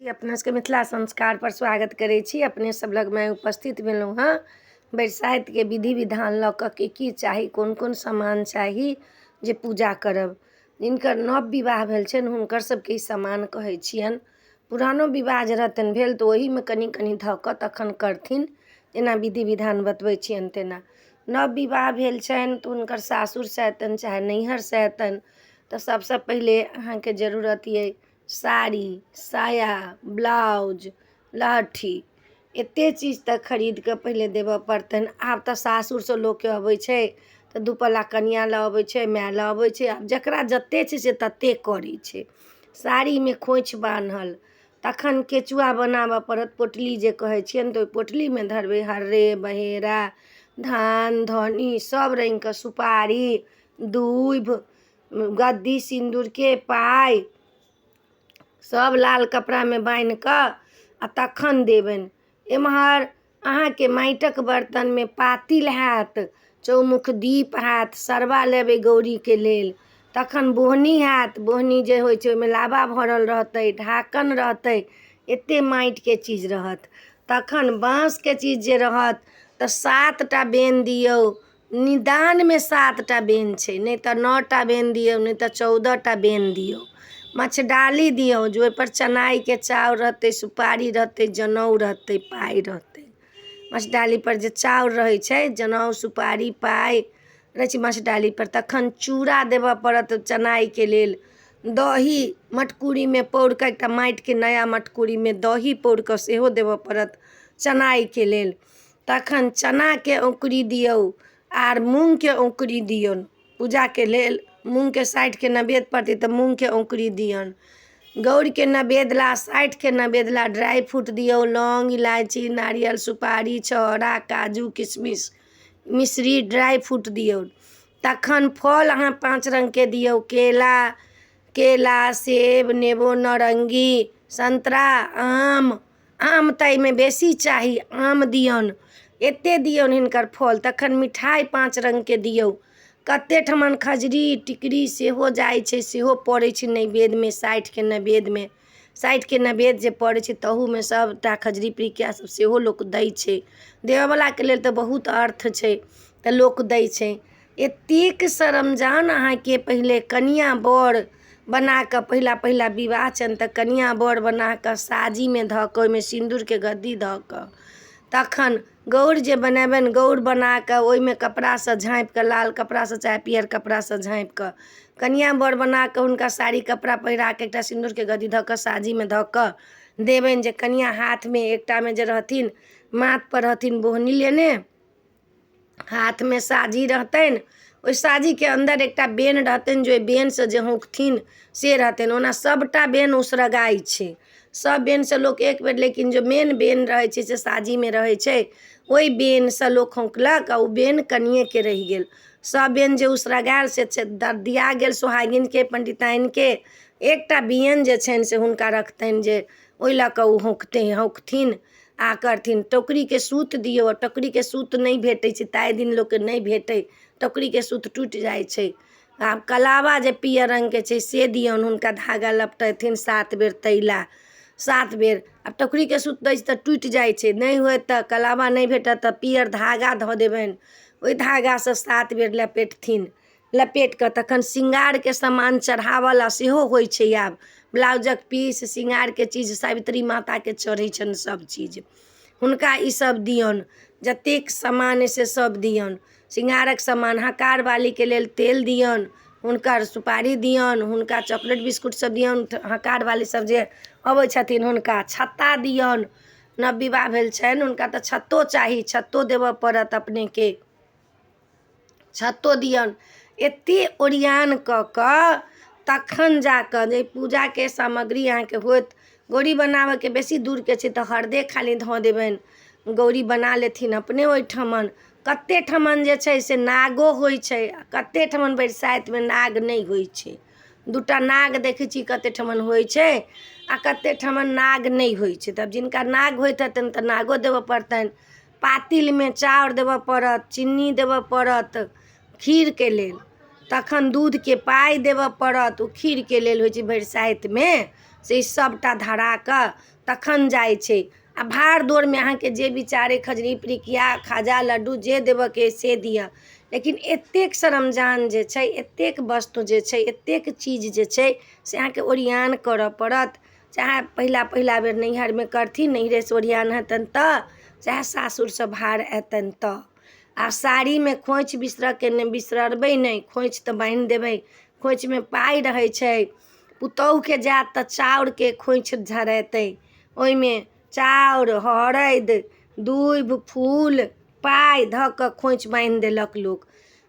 अपना सबके मिथिला संस्कारपर स्वागत करै छी। अपने सब लगमे उपस्थित भेलहुँ हँ बरसाइतके विधि विधान लऽ कऽ कि की चाही, कोन कोन सामान चाही जे पूजा करब। जिनकर नव विवाह भेल छनि हुनकर सबके ई सामान कहै छियनि। पुरानो विवाह जे रहतनि भेल तऽ ओहीमे कनि कनि धऽ कऽ तखन करथिन, जेना विधि विधान बतबै छियनि तेना। नव विवाह भेल छनि तऽ हुनकर सासुरसँ हेतनि चाहे नैहरसँ हेतनि, तऽ सबसँ पहिले अहाँके जरूरत अइ साड़ी, साया, ब्लाउज, लहठी, एतेक चीज तऽ खरीद कऽ पहिले देबय पड़तनि। आब तऽ सासुरसँ लोकके अबै छै तऽ दू पल्ला कनिआँ लऽ अबै छै, माय लऽ अबै छै। आब जकरा जतेक छै से ततेक करै छै। साड़ीमे खोँछि बान्हल, तखन केचुआ बनाबऽ पड़त, पोटली जे कहै छियनि, तऽ ओहि पोटलीमे धरबै हर्रे बहेरा धान धनी सभ रङ्गके सुपारी, दूभि, गद्दी, सिन्दूरके पाइ, सभ लाल कपड़ामे बान्हि कऽ आ तखन देबनि। एम्हर अहाँके माटिक बरतनमे पातिल हैत, चौमुख दीप हैत, सरबा लेबै गौरीके लेल, तखन बोहनी हैत। बोहनी जे होइ छै ओहिमे लाबा भरल रहतै, ढाकन रहतै, एतेक माटिके चीज रहत। तखन बाँसके चीज जे रहत तऽ 7 टा बेन दियौ। निदानमे 7 टा बेन छै, नहि तऽ 9 टा बेन दियौ, नहि तऽ 14 टा बेन दियौ। मछडाली दियौ, जे ओहिपर चनाइके चाउर रहतै, सुपारी रहतै, जनउ रहतै, पाइ रहतै। मछडालीपर जे चाउर रहै छै, जनउ, सुपारी, पाइ रहै छै मछडालीपर। तखन चूड़ा देबऽ पड़त चनाइके लेल, दही मटकुरीमे पौर कऽ, एकटा माटिके नया मटकुरीमे दही पौर कऽ सेहो देबऽ पड़त चनाइके लेल। तखन चनाके औङ्कुरी दियौ आर मूँगके औङ्कुरी दियौन पूजाके लेल। मूँगके 60के नवेद पड़तै तऽ मूँगके औङ्कुरी दियौन। गौरीके नवेद ला 60के नवेद ला ड्राइ फ्रूट दियौ, लौंग, इलायची, नारियल, सुपारी, छहोरा, काजू, किशमिश, मिश्री, ड्राइ फ्रूट दियौ। तखन फल अहाँ पाँच रङ्गके दियौ, केला, केला, सेब, नेबो, नारङ्गी, सन्तरा, आम। आम तऽ एहिमे बेसी चाही, आम दियौन। एतेक दियौन हिनकर फल। तखन मिठाइ पाँच रङ्गके दियौ। कतेक ठमन खजरी टिकड़ी सेहो जाइ छै, सेहो पड़ै छै नैवेद्यमे। 60के नैवेद्यमे, 60के नैवेद्य जे पड़ै छै तहूमे सभटा खजरी पिरुकिया सभ सेहो लोक दै छै। देबयवलाके लेल तऽ बहुत अर्थ छै, तऽ लोक दै छै। एतेक सरमजान अहाँके पहिले कनिआँ बर बना कऽ, पहिला पहिला विवाह छनि तऽ कनिआँ बर बना कऽ साजीमे धऽ कऽ ओहिमे सिन्दूरके गद्दी धऽ कऽ, तखन गौर जे बनेबनि, गौर बना कऽ ओहिमे कपड़ासँ झाँपि कऽ, लाल कपड़ासँ चाहे पीयर कपड़ासँ झाँपि कऽ, कनिआँ बर बना कऽ हुनका साड़ी कपड़ा पहिरा कऽ एकटा सिन्दूरके गद्दी धऽ कऽ साजीमे धऽ कऽ देबनि, जे कनिआँ हाथमे एकटामे जे रहथिन, माथपर रहथिन बोहनी लेने, हाथमे साजी रहतनि, ओहि साजीके अन्दर एकटा बेन रहतनि, जे ओहि बेनसँ जे हौँकथिन से रहतनि। ओना सभटा बेन उसरगाइ छै, सभ बेनसँ लोक एक बेर, लेकिन जे मेन बेन रहै छै से साजीमे रहै छै, ओहि बेनसँ लोक हौँकलक आ ओ बेन कनिएके रहि गेल। सभ बेन जे उसरगायल से दिया गेल सोहागिनके, पण्डिताइनके। एकटा बियनि जे छनि से हुनका रखतनि, जे ओहि लऽ कऽ ओ हौँकतै, हौँकथिन आ करथिन। टोकरीके सूत दियौ। आ टोकरीके सूत नहि भेटै छै ताहि दिन लोकके नहि भेटै, टोकरीके सूत टूटि जाइ छै। आब कलावा जे पीयर रङ्गके छै से दियौन हुनका, धागा लपटेथिन 7 बेर तैला 7 बेर। आब टोकरीके सूत दै छै तऽ टूटि जाइ छै, नहि होयत तऽ कलावा नहि भेटत तऽ पीयर धागा धऽ देबनि, ओहि धागासँ 7 बेर लपेटथिन। लपेटि कऽ तखन श्रृंगारके सामान चढ़ाबयवला सेहो होइ छै। आब ब्लाउजक पीस, श्रृंगारके चीज सावित्री माताके चढ़ै छनि सभ चीज, हुनका ईसभ दियौन। जतेक सामान अइ से सभ दियौन श्रृंगारक सामान। हकारवालीके लेल तेल दियौन हुनकर, सुपारी दियौन हुनका, चॉकलेट बिस्कुट सब दियौन। हकारवाली सब जे अबै छथिन हुनका छत्ता दियौन। नव विवाह भेल छनि हुनका तऽ छत्तो चाही, छत्तो देबऽ पड़त अपनेके, छत्तो दियौन। एतेक ओरियान कऽ कऽ तखन जा कऽ जे पूजाके सामग्री अहाँके होयत। गौरी बनाबयके बेसी दूरके छै तऽ हरदे खाली धऽ देबनि, गौरी बना लेथिन अपने ओहिठमन। कतेक ठमन जे छै से नागो होइ छै आ कतेक ठमन बरसाइतमे नाग नहि होइ छै। दूटा नाग देखै छी कतेक ठमन होइ छै आ कतेक ठमन नाग नहि होइ छै। तब जिनका नाग होइत हेतनि तऽ नागो देबय पड़तनि। पातिलमे चाउर देबय पड़त, चिन्नी देबय पड़त खीरके लेल, तखन दूधके पाइ देबय पड़त। ओ खीरके लेल होइ छै बरसाइतमे। से ई सभटा धरा कऽ तखन जाइ छै। आ भाड़ दौड़मे अहाँके जे विचार अइ, खजरी, पिरुकिया, खाजा, लड्डू जे देबऽके अइ से दिअ, लेकिन एतेक सरमजान जे छै, एतेक वस्तु जे छै, एतेक चीज जे छै से अहाँके ओरियान करऽ पड़त। चाहे पहिला पहिला बेर नैहरमे करथिन, नैहरेसँ ओरियान हेतनि तऽ, चाहे सासुरसँ भार अयतनि तऽ। आ साड़ीमे खोँछि बिसरयके नहि, बिसरबै नहि। खोँछि तऽ बान्हि देबै, खोँछिमे पाइ रहै छै। पुतहुके जायत तऽ चाउरके खोँछि धरेतै, ओहिमे चाउर, हरदि, दूभि, फूल, पाइ धऽ कऽ खोँछि बान्हि देलक लोक।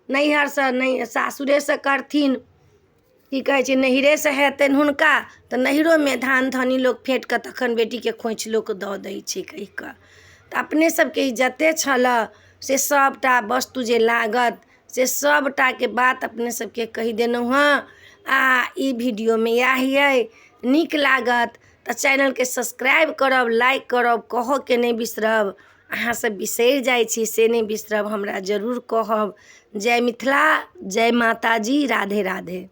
नैहरसँ नहि, सासुरेसँ करथिन, की कहै छै, नैहरेसँ हेतनि हुनका तऽ नैहरोमे धान धन्नी लोक फेँटि कऽ तखन बेटीके खोँछि लोक दऽ दै छै कहि कऽ। तऽ अपने सबके ई जते छलऽ से सभटा वस्तु जे लागत से सभटाके बात अपने सबके कहि देलहुँ हँ। आ ई वीडियोमे इएह अइ। नीक लागत तऽ चैनलके सब्सक्राइब करब, लाइक करब, कहऽके नहि बिसरब। अहाँसब बिसरि जाइ छी, से नहि बिसरब, हमरा जरूर कहब। जय मिथिला, जय माताजी, राधे राधे।